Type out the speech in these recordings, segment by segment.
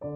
Carmel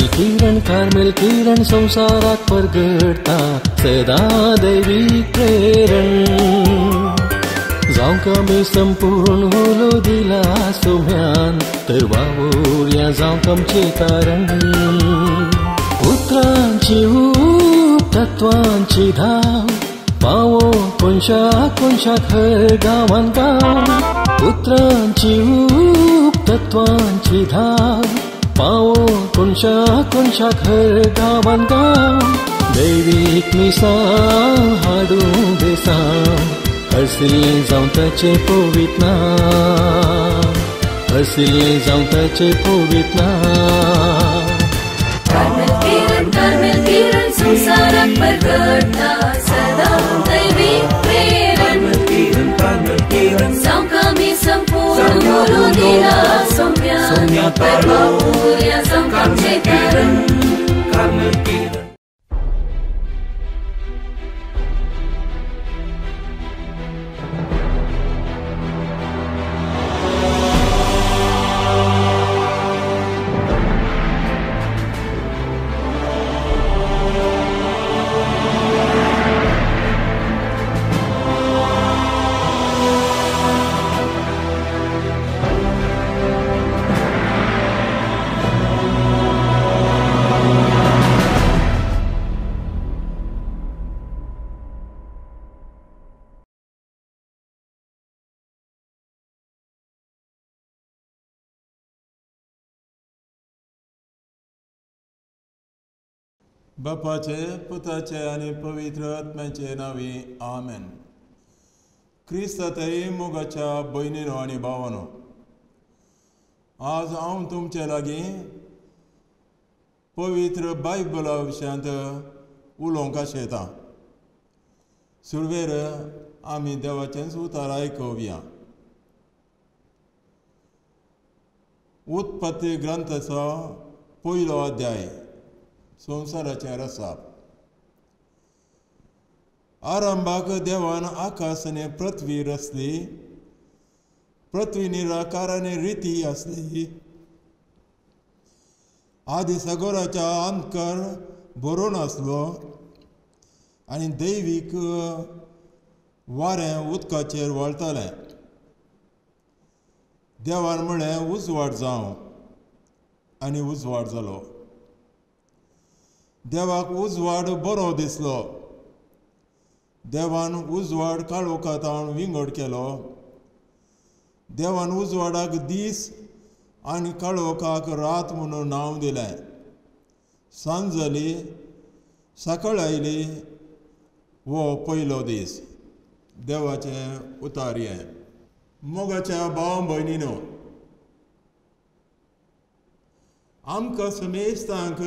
किरण, Carmel किरण संसाराक परगडटा सदां दैवी प्रेरण। जावंक आमी संपूर्ण उलो दिला सोम्यान तर वावुरया जावंक आमचें तारण। उतरांची ऊब तत्वांची धाव पावो कोनशा कोनशाक हर गांवान गांव। उतरांची ऊब तत्वांची धाव पावो कोनशा कोनशाक हर गांवान गांव। दैवीक मिसां हाडूं देसां हरसिल्लें जावं ताचें पवित्र नांव, हरसिल्लें जावं ताचें पवित्र नांव। कार्मेल किरण, कार्मेल किरण संसाराक परगडटा सदां दैवीक प्रेरण। कार्मेल किरण, जावंक आमी संपूर्ण उलो दिला सोम्यान तर वावुरया जावंक आमचें तारण। कार्मेल किरण। बापाचे, पुताचे आनी पवित्र आत्म्याचे नांवी आमेन। क्रिस्तातय मोगाच्या भयणीनो आनी भावानो, आज हांव तुमचे लागीं पवित्र बायबला विशयांत उलोवंक आशेतां। सुरवेर आमी देवाचेंच उतार आयकुया। उत्पत्ती ग्रंथाचो पयलो अध्याय, संवसाराचें रसाप। आरंभाक देवान आकाश आनी पृथ्वी रचली। पृथ्वी निराकार आनी रिती आसली। आदी सागोराच्या अंतकर भरून आसलो आनी दैवीक वारें उदकाचेर वळतालें। देवान म्हळें उजवाड जावं आनी उजवाड जालो। देवाक उजवाड बरो दिसलो। देवान उजवाड काळोखा तावन विंगड केलो। देवान उजवाडाक दीस आनी काळोखाक रात म्हणून नांव दिलें। सांज जाली, सकाळ आयली, हो पयलो दीस। देवाचें उतार हें। मोगाच्या भाव भयणीनो, आमकां समेस्तांक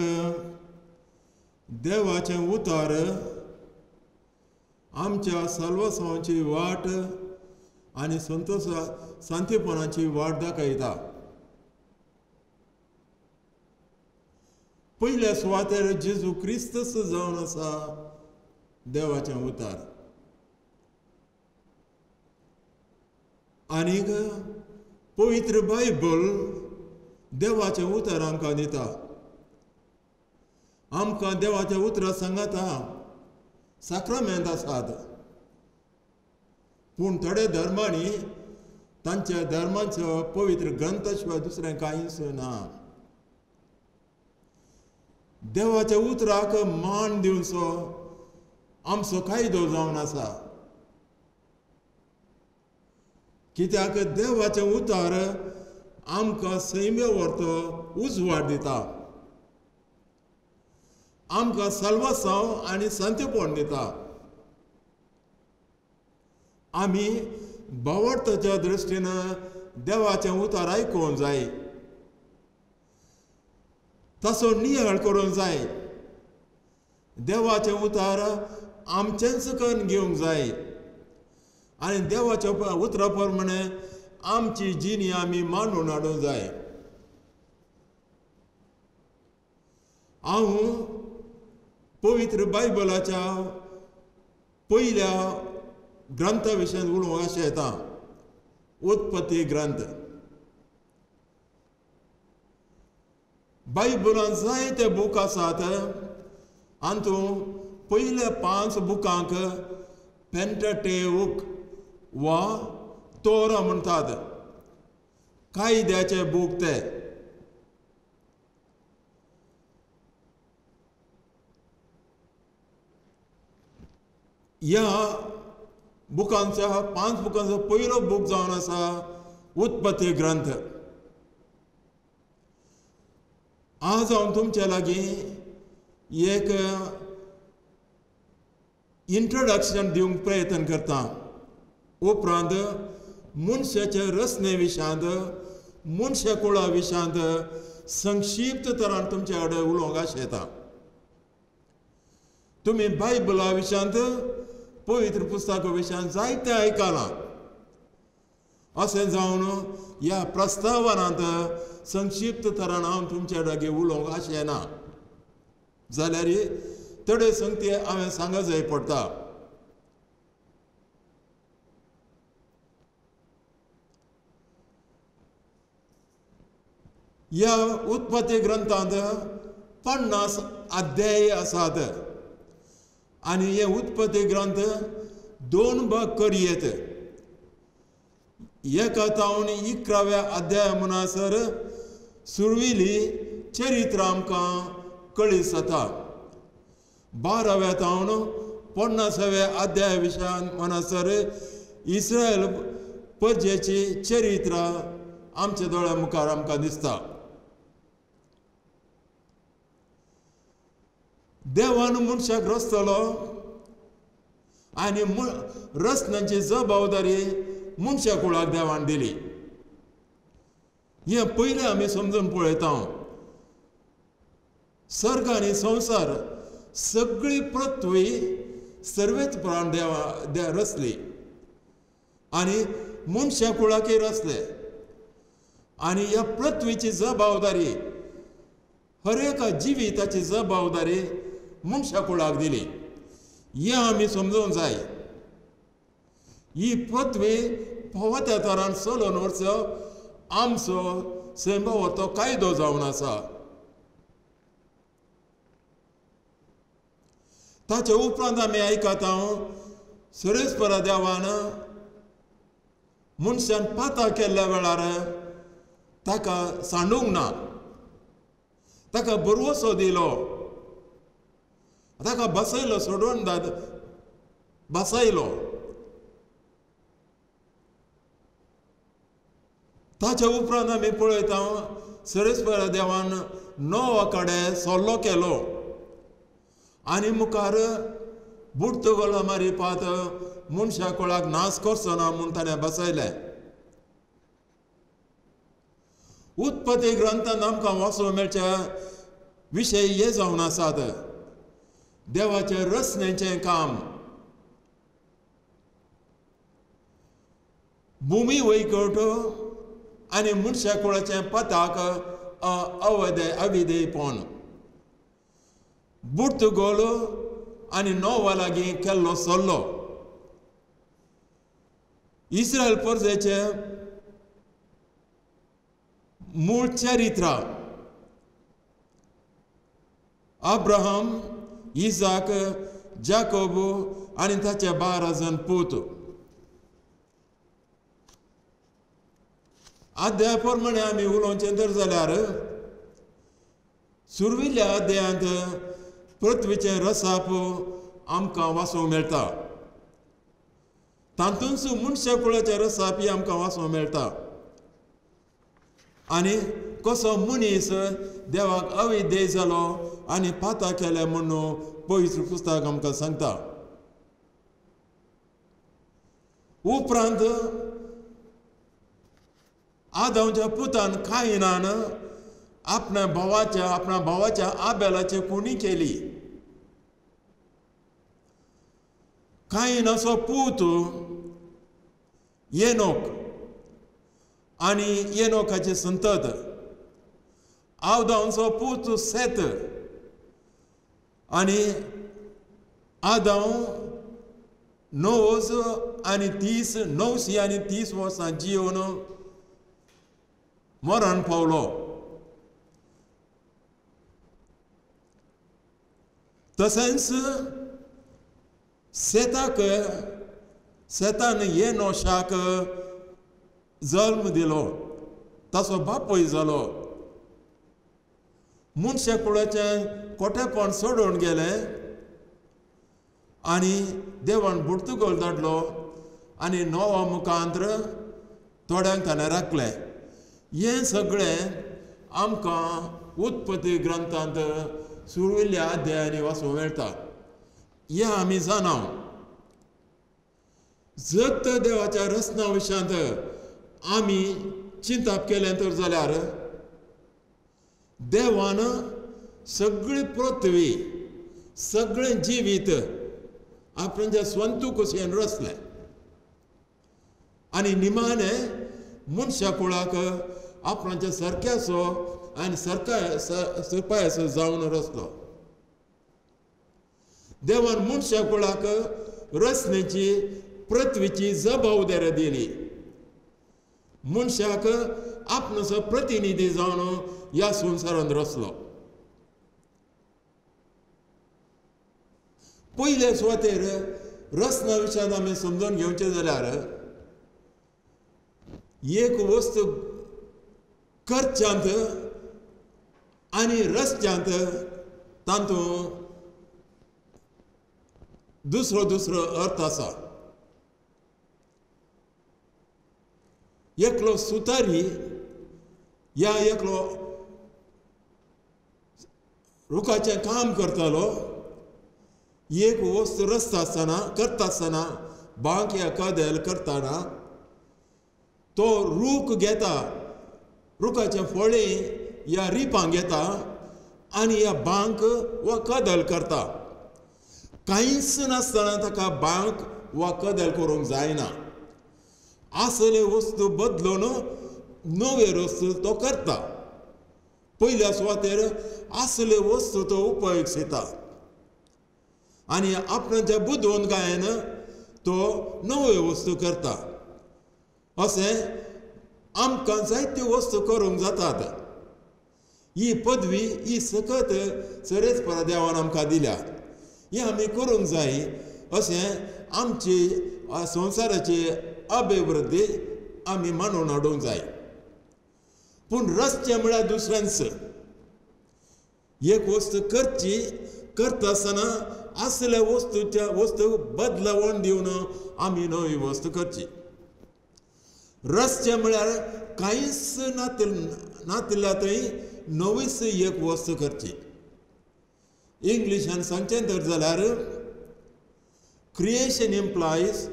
देवाचें उतार आमच्या साल्वासांवाची वाट आनी संतोषा शांतीपणाची वाट दाखयता। पयल्या सुवातेर जेजू क्रिस्तच जावन आसा देवाचें उतार। आनीक पवित्र बायबल देवाचें उतार आमकां दिता। आमकां देवाच्या उतरां सांगाता साक्रामेंत आसात, पूण थोड्या धर्मांनी तांच्या धर्माचो पवित्र ग्रंथ शिवाय दुसरें कांयच ना। देवाच्या उतराक मान दिवचो आमचो कायदो जावन आसा। कित्याक देवाचें उतार आमकां सैम्य व्हरतो उजवाड दिता। आमकां साल्वासांव आनी संतेपण दिता. आमी भावार्थाच्या दृश्टीन देवाचें उतर आयकूंक जाय, तसो नियाळ करूंक जाय. देवाचें उतर आमचेंच करून घेवंक जाय आनी देवाच्या उतरा प्रमाणे आमची जिणी आमी मांडून हाडूंक जाय. हांव पवित्र बायबलाच्या पयल्या ग्रंथा विशयान उलोवंक अशें येता, उत्पत्ती ग्रंथ. बायबलान जायते बूक आसात, हातूंत पयल्या 5 बुकांक पेंटाटेऊक वा तोरा म्हणटात, कायद्याचे बूक ते. ह्या बुकांचो 5 बुकांचो पयलो बूक जावन आसा उत्पत्ती ग्रंथ. आज हांव तुमच्या लागीं एक इंट्रोडक्शन दिवंक प्रयत्न करता. उपरांत मनशाचे रचने विशयांत, मनशा कुळा विशयांत संक्षिप्त तरान तुमच्या कडेन उलोवंक आशेता. तुमी बायबला विशयांत, पवित्र पुस्तका विशयांत जायते आयकलां. अशें जावन ह्या प्रस्तावनांत संक्षिप्त तरान हांव तुमच्या लागीं उलोवंक आशेना, जाल्यार थोडे संगती हांवें सांगूंक जाय पडटा. ह्या उत्पत्ती ग्रंथांत 50 अध्याय आसात आनी हे उत्पत्ती ग्रंथ 2 भाग करयेत. एका तावन 11व्या अध्याय म्हणसर सुरविली चरित्र आमकां कळीत जाता. 12व्या तावन 50व्या अध्याय विशयान म्हणसर इस्रायल प्रजेची चरित्र आमच्या दोळ्या मुखार आमकां दिसता. देवान मनशाक रचतलो आनी रचण्याची जबाबदारी मनशा कुळाक देवान दिली. हें पयलें आमी समजून पळयता. सर्ग आनी संवसार सगळी पृथ्वी सर्वेच प्राण देवा रचली आनी मनशा कुळाकय रचले. आनी ह्या पृथ्वीची जबाबदारी, हर एका जिविताची जबाबदारी मनशा कुळाक दिली. हें आमी समजूंक जाय. ही पृथ्वी फावो त्या तरान चलोवन व्हरचो आमचो सैमा तो कायदो जावन आसा. ताचे उपरांत आमी आयकता सरेस्परा देवान मनशान पाता केल्ल्या वेळार ताका सांडूंक ना, ताका भरवसो दिलो, ताका बसयलो, सोडून बसयलो. ताच्या उपरांत आमी पळयता सरेस्परा देवान 9 कडेन सल्लो केलो आनी मुखार बुडतो मारिपात मनशा कुळाक नाश करचो ना म्हूण ताणें बसयलें. उत्पत्ती ग्रंथान आमकां वाचूंक मेळच्या विशय हे जावन आसात. देवाचें रचनेचें काम, भुमी वैकट आनी मनशा कुळाचें पताक अविधेयपण, बुडतगोल आनी नोवा लागीं केल्लो सल्लो, इस्रायल प्रजेचें मूळ चरित्र, अब्राहम, इजाक, जाकोब आनी ताचे 12 जाण पूत. अध्याय प्रमाणे आमी उलोवचें तर जाल्यार सुरविल्ल्या अध्यायांत पृथ्वीचें रसाप आमकां वाचूंक मेळटा. तातूंत मनशा कुळाचें रसाप ही आमकां वाचूंक मेळटा. आनी कसो मनीस देवाक अविधेय जालो आनी पाता केले म्हणून पवित्र पुस्तक आमकां सांगता. उपरांत आदामच्या पुतान कायनान आपल्या भावाच्या आबेलाची खुणी केली. कायनाचो पूत येनोक आनी येनोकाची संतत, आदामचो पूत सेत आनी आदाम 930 वर्सां जिवन मरण पावलो. तशेंच सेतान येनोशाक जल्म दिलो, ताचो बापूय जालो. मनशा कुळाचें कोटेपण सोडून गेलें आनी देवान बुडतुगोल धाडलो आनी नोवा मुखांत्र थोड्यांक ताणें राखलें. हें सगळें आमकां उत्पत्ती ग्रंथांत सुरविल्ल्या अध्यायांनी वाचूंक मेळटा. हें आमी जाणा. जर तर देवाच्या रचना विशयांत आमी चिंताप केलें तर जाल्यार देवान सगळी पृथ्वी सगळें जिवीत आपणाच्या स्वंतू कशेन रचलें आनी निमाणें मनशा कुळाक आपणाच्या सारक्याचो आनी सरपायाचो जावन रचलो. देवान मनशा कुळाक रचनेची पृथ्वीची जबाबदारी दिली. मनशाक आपणाचो प्रतिनिधी जावन ह्या संवसारांत रचलो. पयले सुवातेर रचना विशयांत आमी समजून घेवचें जाल्यार एक वस्तू करच्यांत आनी रस्त्यांत तातूंत दुसरो दुसरो अर्थ आसा. एकलो सुतारी या एकलो रुखाचें काम करतालो, एक वस्तू रचता आसतना करता आसतना बांक या कदेल करतना तो रूख घेता, रुखाचें फळें या रिपां घेता आनी ह्या बांक वा कदेल करता. कांयच नासतना ताका बांक वा कदेल करूंक जायना. आसले वस्तू बदलून नवे वस्तू तो करता. पयल्या सुवातेर आसले वस्तू तो उपयोग घेता आनी आपणाच्या बुदवंतकायेन तो नव्यो वस्तू करता. अशें आमकां जायत्यो वस्तू करूंक जातात. ही पदवी ही सकत सरेच परा देवान आमकां दिल्या, ही आमी करूंक जाय. अशें आमची संवसाराची अभिवृद्धी आमी मानून हाडूंक जाय. पूण रचचें म्हळ्यार दुसऱ्यांच एक वस्तू करची, करता आसतना आसल्या वस्तूच्या वस्तू बदलावण दिवन आमी नवी वस्तू करची. रचचें म्हळ्यार कांयच नातिल्ल्या थंय नवीच एक वस्तू करची. इंग्लिशान सांगचें तर जाल्यार creation implies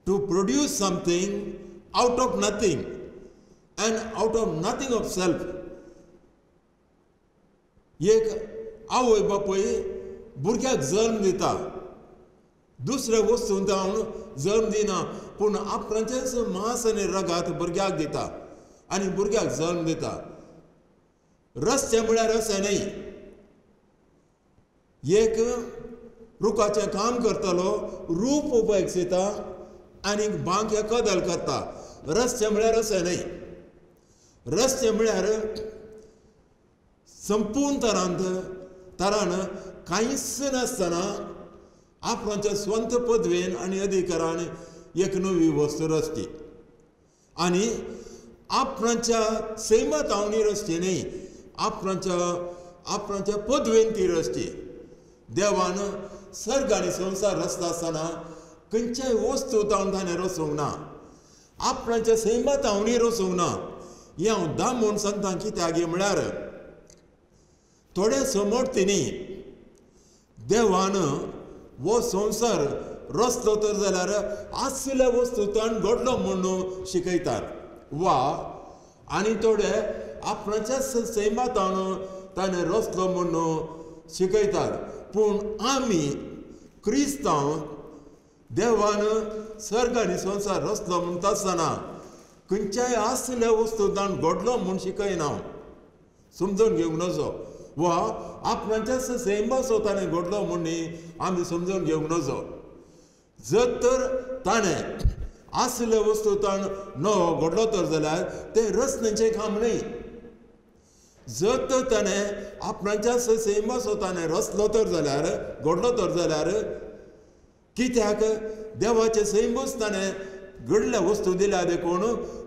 to produce something out of nothing and out of nothing of self. एक आवय बापूय भुरग्याक जल्म दिता, दुसऱ्या वस्तून जावन जल्म दिना, पूण आपणाचेंच मांस आनी रगात भुरग्याक दिता आनी भुरग्याक जल्म दिता. रस्ते म्हळ्यार अशें न्हय, एक रुखाचें काम करतलो रूप उपयोग घेता आनी बांक या कदल करता. रस्ते म्हळ्यार अशें न्हय. रस्ते म्हळ्यार संपूर्ण तरान कांयच नासतना आपणाच्या स्वंत पदवेन आनी अधिकारान एक नवी वस्तू रचची आनी आपणाच्या सैमात आवणी रचची न्हय, आपणाच्या पदवेन ती रचची. देवान सर्ग आनी संवसार रचता आसतना खंयच्याय वस्तू तावन ताणें रचूंक ना, आपणाच्या सैमात आवणी रचूंक ना. हें हांव दामून सांगता कित्याक म्हळ्यार थोडे समर्थींनी देवान हो संवसार रचलो तर जाल्यार आसल्या वस्तूंतल्यान घडलो म्हणून शिकयतात वा आनी थोडे आपणाच्या सैमांतल्यान ताणें रचलो म्हणून शिकयतात. पूण आमी क्रिस्तांव देवान सर्ग आनी संवसार रचलो म्हणटा आसतना खंयच्याय आसल्या वस्तूंतल्यान घडलो म्हूण शिकयना, समजून घेवंक नजो वा आपणाच्या सैमाचो ताणें घडलो म्हूण आमी समजून घेवंक नजो. जर तर ताणें आसल्या वस्तूंतल्यान नवो घडलो तर जाल्यार तें रचनेचें काम न्हय. जर तर ताणें आपणाच्या सैमाचो ताणें रचलो तर जाल्यार घडलो तर जाल्यार कित्याक देवाचें सैमूच ताणें घडल्या वस्तू दिल्या देखून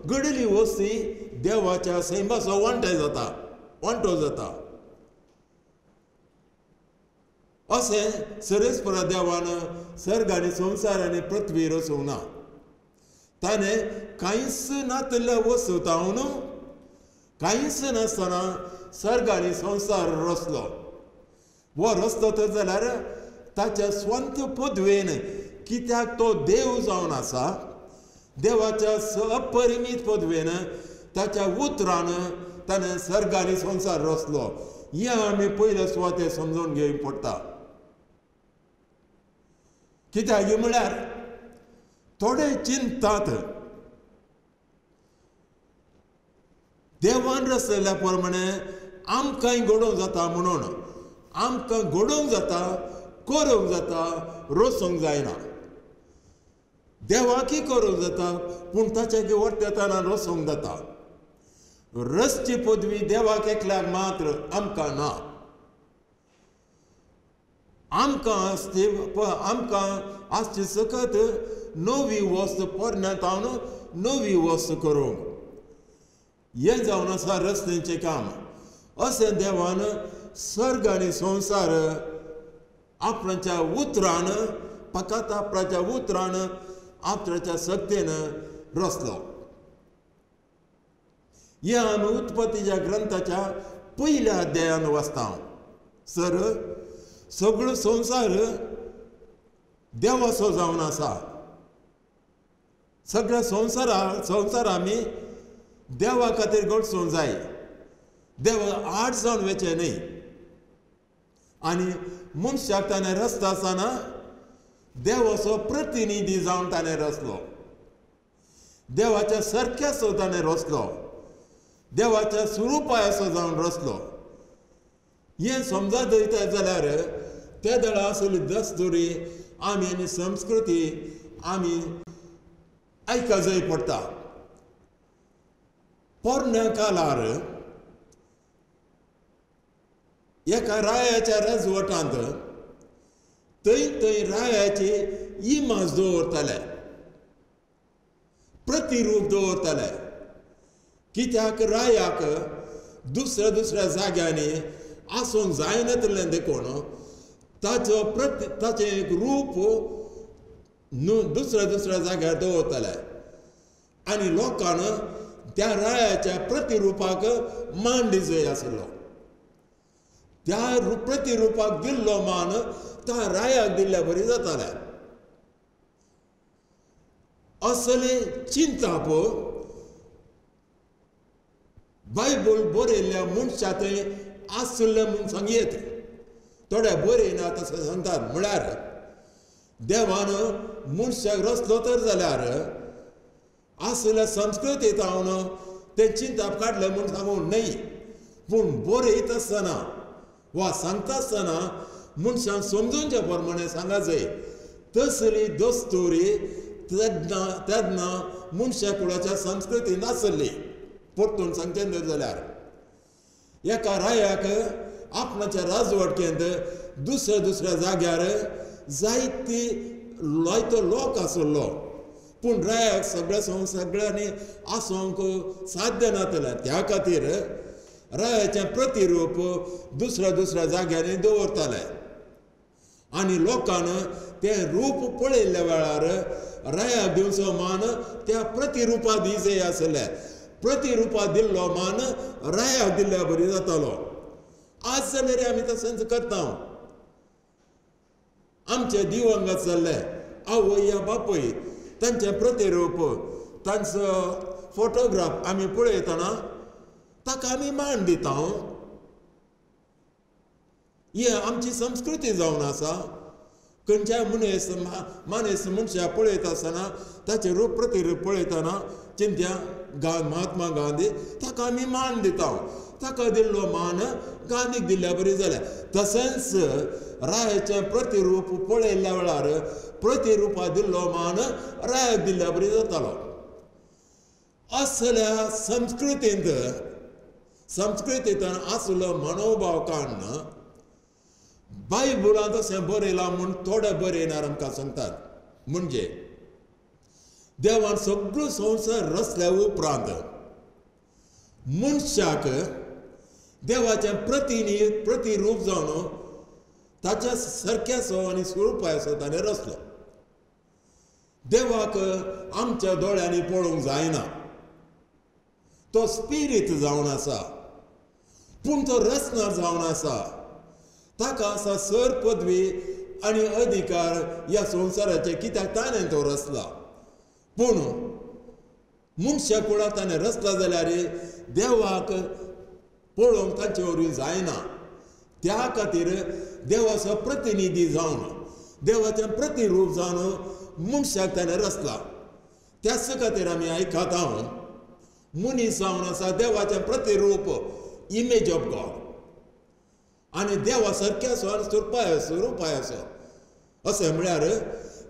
घडिल्ली वस्तू देवाच्या सैमाचो वांटो जाता, वांटो जाता. अशें सरेस्परा देवान सर्ग आनी संवसार आनी पृथ्वी रचूंक ना. ताणें कांयच नातिल्ल्या वस्तू तावन कांयच नासतना सर्ग आनी संवसार रचलो. हो रचलो तर जाल्यार ताच्या स्वंत पदवेन, कित्याक तो देव जावन आसा, देवाच्या अपरिमीत पदवेन ताच्या उतरान ताणें सर्ग आनी संवसार रचलो. हें आमी पयले सुवातेर समजून घेवंक पडटा. कित्याक म्हळ्यार थोडे चिंतात देवान रचलेल्या प्रमाणे आमकांय घडोवंक जाता म्हणून, आमकां घडोवंक जाता, करूंक जाता, रचूंक जायना. देवाकय करूंक जाता पूण ताच्या वर्तेताना रचूंक जाता. रचची पदवी देवाक एकल्याक मात्र, आमकां ना. आमकां आसची आमकां आसची सकत नवी वस्त पोरण्यांत हांव नवी वस्त करूंक, हें जावन आसा रचनेचें काम. अशें देवान सर्ग आनी संवसार आपणाच्या उतरान, फकत आपणाच्या उतरान, आपणाच्या शक्तीन रचलो. हें आमी उत्पत्तीच्या ग्रंथाच्या पयल्या अध्यायान वाचता. सर सगळो संवसार देवाचो जावन आसा. सगळ्या संवसार आमी देवा खातीर गडसूंक जाय, देवा आड जावन वचचें न्हय. आनी मनशाक ताणें रचता आसतना देवाचो प्रतिनिधी जावन ताणें रचलो, देवाच्या सारक्याचो ताणें रचलो, देवाच्या स्वरुपाचो जावन रचलो. हें समजा दवरता जाल्यार त्या दळा आसली दस्तुरी आमी आनी संस्कृती आमी आयका जाय पडटा. पोरण्या काळार एका रायाच्या राजवटांत थंय थंय रायाची इमाज दवरताले, प्रतिरूप दवरताले. कित्याक रायाक दुसऱ्या दुसऱ्या जाग्यांनी आसूंक जायनातलें देखून ताचो ताचें एक रूप दुसऱ्या दुसऱ्या जाग्यार दवरताले आनी लोकान त्या रायाच्या प्रतिरुपाक मान दिजय आसलो. त्या प्रतिरुपाक दिल्लो मान त्या रायाक दिल्ल्या बरी जाताले. असले चिंताप बायबल बरयल्ल्या मनशा थंय आसलें म्हूण सांगयेत. थोडे बरयना तशें सांगतात. म्हळ्यार देवान मनशाक रचलो तर जाल्यार आसल्या संस्कृतींत हांव तें चिंताप काडलें म्हूण सांगूंक न्हय, पूण बरयता आसतना वा सांगता आसतना मनशान समजूनच्या प्रमाणे सांगा जाय. तसली दस्तुरी तेन्ना तेन्ना मनशा कुळाच्या संस्कृती नासली. परतून सांगचें न्हय जाल्यार एका रायाक आपणाच्या राजवटकेंत दुसऱ्या दुसऱ्या जाग्यार जायती जायतो लोक आसलो, पूण रायाक सगळ्या सगळ्यांनी आसूंक साध्य नातलें. त्या खातीर रायाचें प्रतिरूप दुसऱ्या दुसऱ्या जाग्यांनी दवरताले आनी लोकान तें रूप पळयल्ल्या वेळार रायाक दिवचो मान त्या प्रतिरुपा दिजय आसले. प्रतिरुपा दिल्लो मान रायाक दिल्ल्या बरी जातालो. आज जाल्यार आमी तशेंच करता. आमचे दिवंगत जाल्ले आवय या बापूय तांचें प्रतिरूप, तांचो फोटोग्राफ आमी पळयतना ताका आमी मान दिता. ही आमची संस्कृती जावन आसा. खंयच्याय मनीस मानेस मनशाक पळयता आसतना ताचें रूप प्रतिरूप पळयतना चिंत्या महात्मा गांधी ताका आमी मान दिता. ताका दिल्लो मान गांधीक दिल्ल्या बरी जाल्या. तशेंच रायाचें प्रतिरूप पळयल्ल्या वेळार प्रतिरुपा दिल्लो मान रायाक दिल्ल्या बरी जातालो. असल्या संस्कृतींत संस्कृतींतल्यान आसलो मनोभाव काडून बायबलांत अशें बरयलां म्हूण थोडे बरयणार आमकां सांगतात. म्हणजे देवान सगळो संवसार रचल्या उपरांत मनशाक देवाचें प्रतिरूप जावन ताच्या सारक्याचो आनी स्वरुपाचो ताणें रचलो. देवाक आमच्या दोळ्यांनी पळोवंक जायना, तो स्पिरीत जावन आसा, पूण तो रचणार जावन आसा. ताका आसा सर पदवी आनी अधिकार ह्या संवसाराचे, कित्याक ताणें तो रचला. पूण मनशा कुळां ताणें रचला जाल्यार देवाक पळोवंक तांचे वरवीं जायना. त्या खातीर देवाचो प्रतिनिधी जावन देवाचें प्रतिरूप जावन मनशाक ताणें रचला. त्याच खातीर आमी आयकता मनीस जावन आसा देवाचें प्रतिरूप, इमेज ऑफ गॉड, आनी देवा सारक्याचो आनी स्वरुपायाचो. अशें म्हळ्यार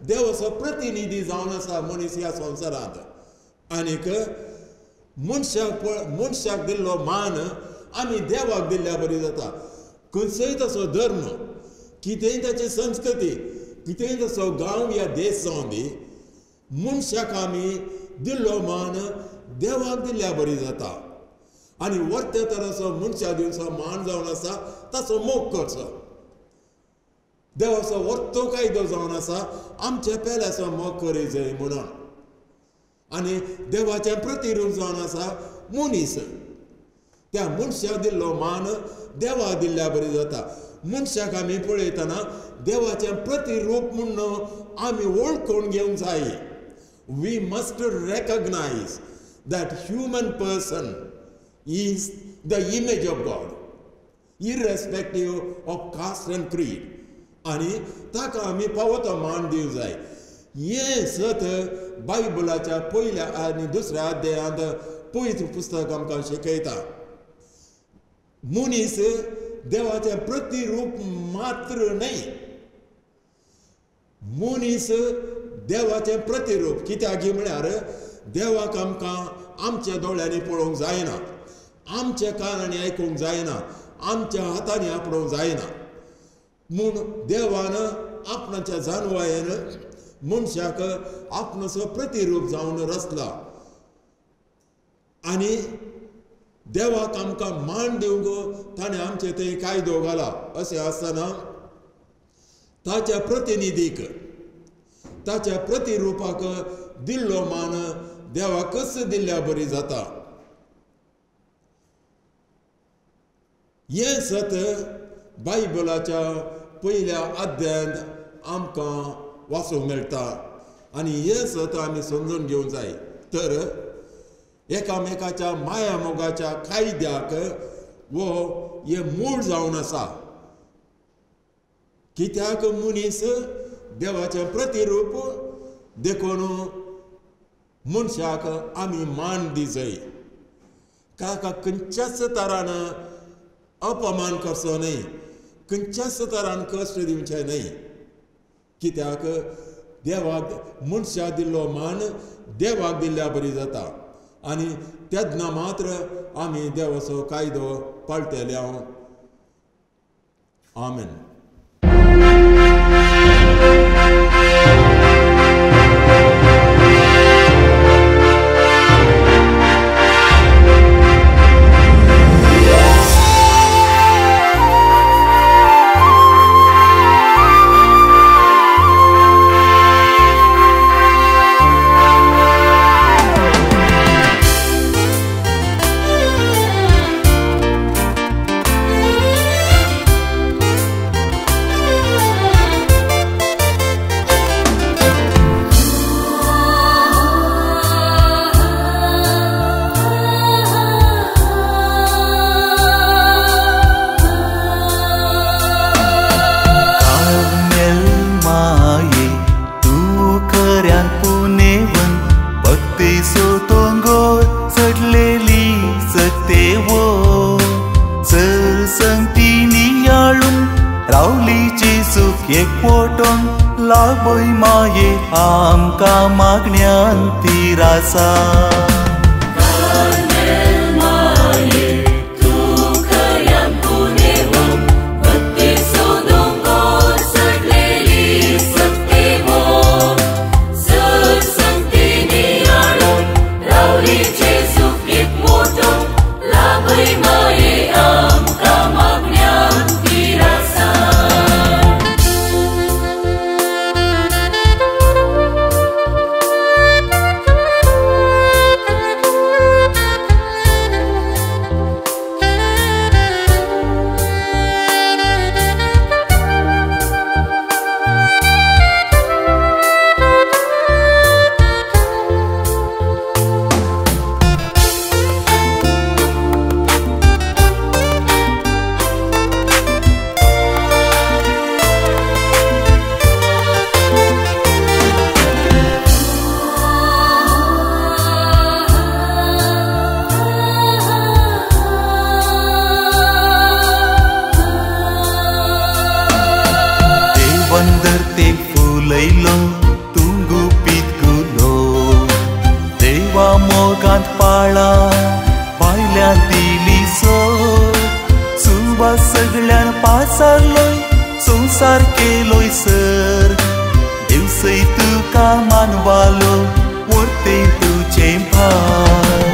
देवाचो प्रतिनिधी जावन आसा मनीस ह्या संवसारांत. आनीक मनशाक मनशाक दिल्लो मान आमी देवाक दिल्ल्या बरी जाता. खंयचोय तसो धर्म, कितेंय ताची संस्कृती, कितेंय तसो गांव या देश जावं दी, मनशाक आमी दिल्लो मान देवाक दिल्ल्या बरी जाता. आनी वर्ते तराचो मनशाक दिवचो मान जावन आसा ताचो मोग करचो. देवाचो वर्तो कायदो जावन आसा आमच्या पेल्याचो मोग करी जाय म्हणून. आनी देवाचें प्रतिरूप जावन आसा मनीस. त्या मनशाक दिल्लो मान देवाक दिल्ल्या बरी जाता. मनशाक आमी पळयतना देवाचें प्रतिरूप म्हूण आमी वळखून घेवंक जाय. We must recognise that human person is the image of God, irrespective of caste and creed. आनी ताका आमी फावो तो मान दिवंक जाय. हें सत बायबलाच्या पयल्या आनी दुसऱ्या अध्यायांत पवित्र पुस्तक आमकां शिकयता. मनीस देवाचें प्रतिरूप मात्र न्हय, मनीस देवाचें प्रतिरूप. कित्याक म्हळ्यार देवाक आमकां आमच्या दोळ्यांनी पळोवंक जायना, आमच्या कानांनी आयकूंक जायना, आमच्या हातांनी आपडोवंक जायना. म्हूण देवान आपणाच्या जानवायेन मनशाक आपणाचो प्रतिरूप जावन रचला. आनी देवाक आमकां मान दिवंक ताणें आमचे थंय कायदो घाला. अशें आसतना ताच्या प्रतिनिधीक, ताच्या प्रतिरुपाक दिल्लो मान देवाकच दिल्ल्या बरी जाता. हें सत बायबलाच्या पयल्या अध्यायांत आमकां वाचूंक मेळटा आनी हें सत आमी समजून घेवंक जाय. तर एकामेकाच्या माया मोगाच्या कायद्याक वो हें मूळ जावन आसा. कित्याक मनीस देवाचें प्रतिरूप, देखून मनशाक आमी मान दिजय. ताका खंयच्याच तरान अपमान करचो न्हय, खंयच्याच तरान कश्ट दिवचे न्हय. कित्याक देवाक मनशाक दिल्लो मान देवाक दिल्ल्या बरी जाता. आनी तेन्ना मात्र आमी देवाचो कायदो पाळटले. हांव आमेन. Thank you. एकवटोन लाभय माये आमकां मागण्यान तिरासा. ते फुलयलो तूं गुपीत गुलो देवा मोगांत पाळा पायल्यान दिली सो सुवास सगळ्यान पासारलोय संवसार केलोय सर देवसय तुका मानवालो वर्ते तुजें भार.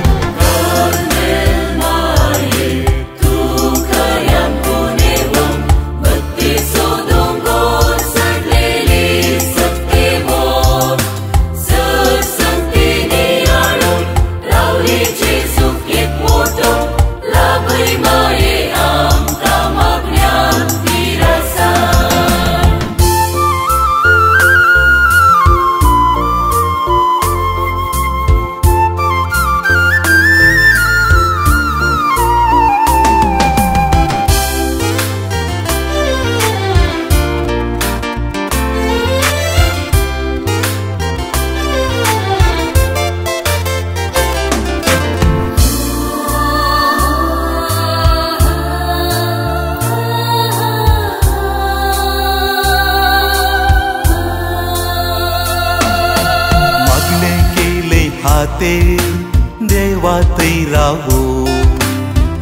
देवा थंय रावो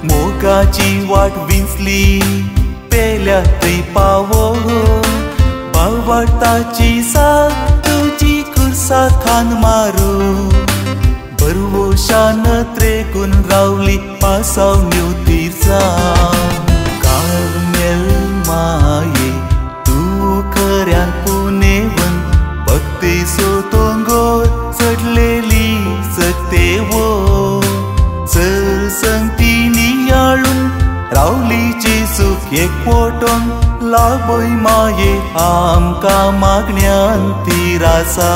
मोगाची वाट विंचली पेल्या थंय पावो बावटाची साथ तुजी कुर्सा खान मारू बरवशान त्रेकून रावली पासाव न्यू तिर्सा. कार्मेल माये तूं खऱ्यान पुनेवन भक्ती सो दोंगोर चडलेली सकतेवो सर संगती नियाळून रावलीची सुख एकवटोन लाभय माये आमकां मागण्यान तिरासा.